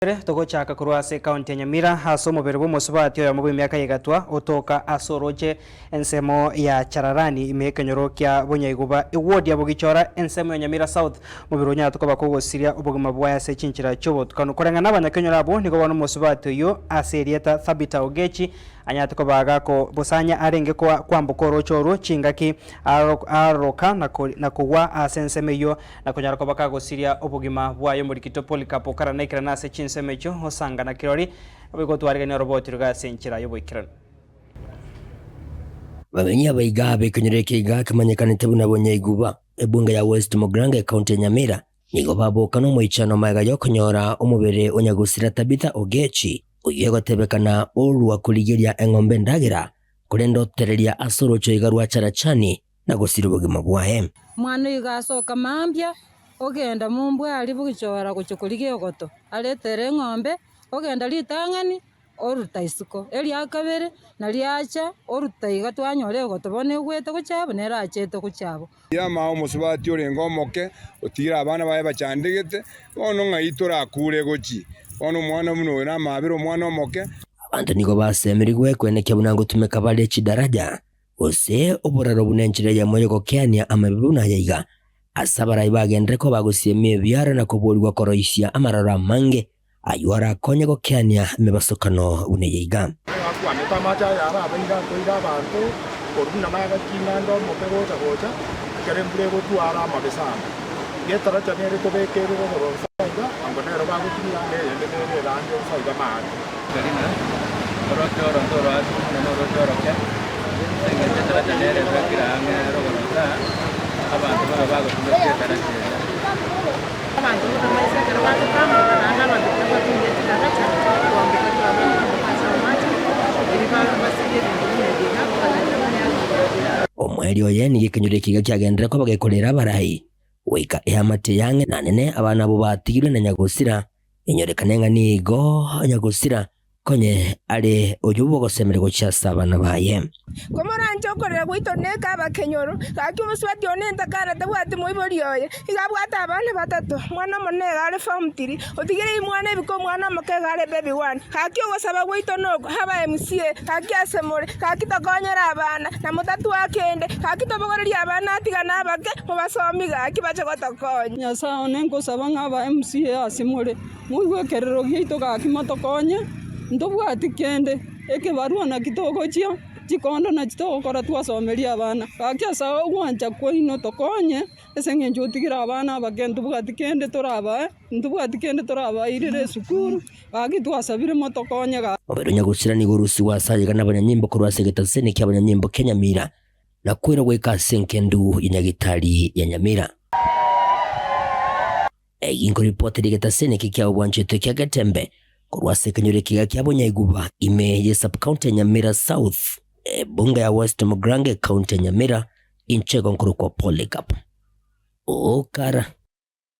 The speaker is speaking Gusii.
Ere togochaka korwa ase ekaunti ya Nyamira ase omobere bw'omosubati oyomo bw'emiaka ya igatwa otoka ase oroche ensemo ya Chararani ime y'ekenyoro kia Bonyaiguba eward ya Bogichora ensemo ya Nyamira South. Omobere onyarete koba kogosiria obogima bwaye ase chinchera chi'obotukanu. Koreng'ana n'abanyakenyoro abwo nigo bono omosubati oyio ase erieta Thabita Ogechi anyarete koba gako bosanya arenge kwamboka oroche orwo chingaki aroroka na kogwa ase ensemo eyio Na konyara koba kagosiria obogima bwaye omorikito Polycarp okaranaikera ase chinsemo echio, osanga na kirori, naboigo otwarigania oroboti roiga ase enchera y'oboikeranu. Abamenyi abaiga b'ekenyoro eke iga kemanyekanete buna Bonyaiguba, ebunge ya West Mugirango ecounty ya Nyamira, nigo baboka nomoichano magega yokonyora omobere o nyagosira Tabitha Ogechi, oyio egotebekana orwa korigeria eng'ombe endagera, korende otereria ase oroche iga rwa Charachani na gosiria obogima bwaye. Omwana oyo iga asoka mambia, ogenda mombwa aria bogichora gochia korigia egoto, aretere eng'ombe, ogenda ritang'ani, oruta isiko, eria kabere, nario acha oruta iga twanyora egoto bono egwete gochia abwo nere achete gochia abwo. Riama omosubati orenge omoke, otigire abana baye bachandegete, bono ng'ai torakure gochia? Bono omwana buna oyo namaabere omwana omoke. Abanto nigo basemerigwe kwenekia buna ngotumeka bare chidaraja Gose oboraro buna enchera eyemo y'ogokeania amabe buna aya iga, ase abarai bagenderere koba bagosiemia ebiara na koborigwa koroisia amararo amange, ayio arakonye gokeania emebasokano buna eye iga. Bakwamete amache aya arabe iga nkoira abanto korwa buna nagakina ande omoke gocha gocha, ekero embura egotwara amabe sana. Getaracha nere tobekeire rogoro nsa iga, ango nero bagotumia na eyende nere erande nsa iga maate. Karina, oroche oro ntoroase buna noroche oroke, ase engencho etaracha nere ebekire ang'e rogoro nsa, abanto babe bagotumeka etaracha eria. Abanto buna maiso ekero bagotamboka naende abanto baria batumia chidaracha kwamboka twabatamboka ase amache erio basirie ebinto buna ebi iga kobatebi buna ebi. Omoerio oye nigo ekenyoro eke iga kiagenderera koba gekorera abarai, goika eamate y'ang'e na nene abana abwo batigirwe na nyagosira, Enyorekane ng'a nigo nyagosira konye are oyio bw'ogosemeria gochia ase abana baye. Komoranche okorera gwaito neke abakenyoro, gaki omosubati one entakana tabwati moibori oye, iga abwate abana batato, omwana omonene iga are form three, otigereiri mwana ebiko omwana omoke iga are baby one. Gaki ogosaba gwaito noko, aba MCA, gaki ase more, gaki tokonyere abana, na motatwaa kende, gaki tobogorerie abana atigane abake, mobasomie gaki bache gotokonya. Nyasae one nkosaba ng'a aba MCA ase more, moigwe ekerero giaito gaki motokonye, ntobwati kende, ekebarua naki togochia, chikondo nachi togokora twasomeria abana. Gaki ase ogwancha kwaino tokonye, ase eng'encho otigire abana abake ntobwati kende torabae, ntobwati kende torabairere esukuru, gaki twasabire motokonye gaki. Omobere o nyagosira nigo orusigwe ase ayega nabanyanyimbo korwa ase egetaseni ki'abanyanyimbo kia Nyamira, na koirwa goika ase engendu ya Nyagitari ya Nyamira. Egi nkoripoti rigetaseni eke kia obwancheto kia Getembe korwa ase ekenyoro ekiga kia Bonyaiguba ime ye sub-county ya Nyamira South, ebunge ya West Mugirango ecounty ya Nyamira, inche igo nkorokwa Polycarp Okara.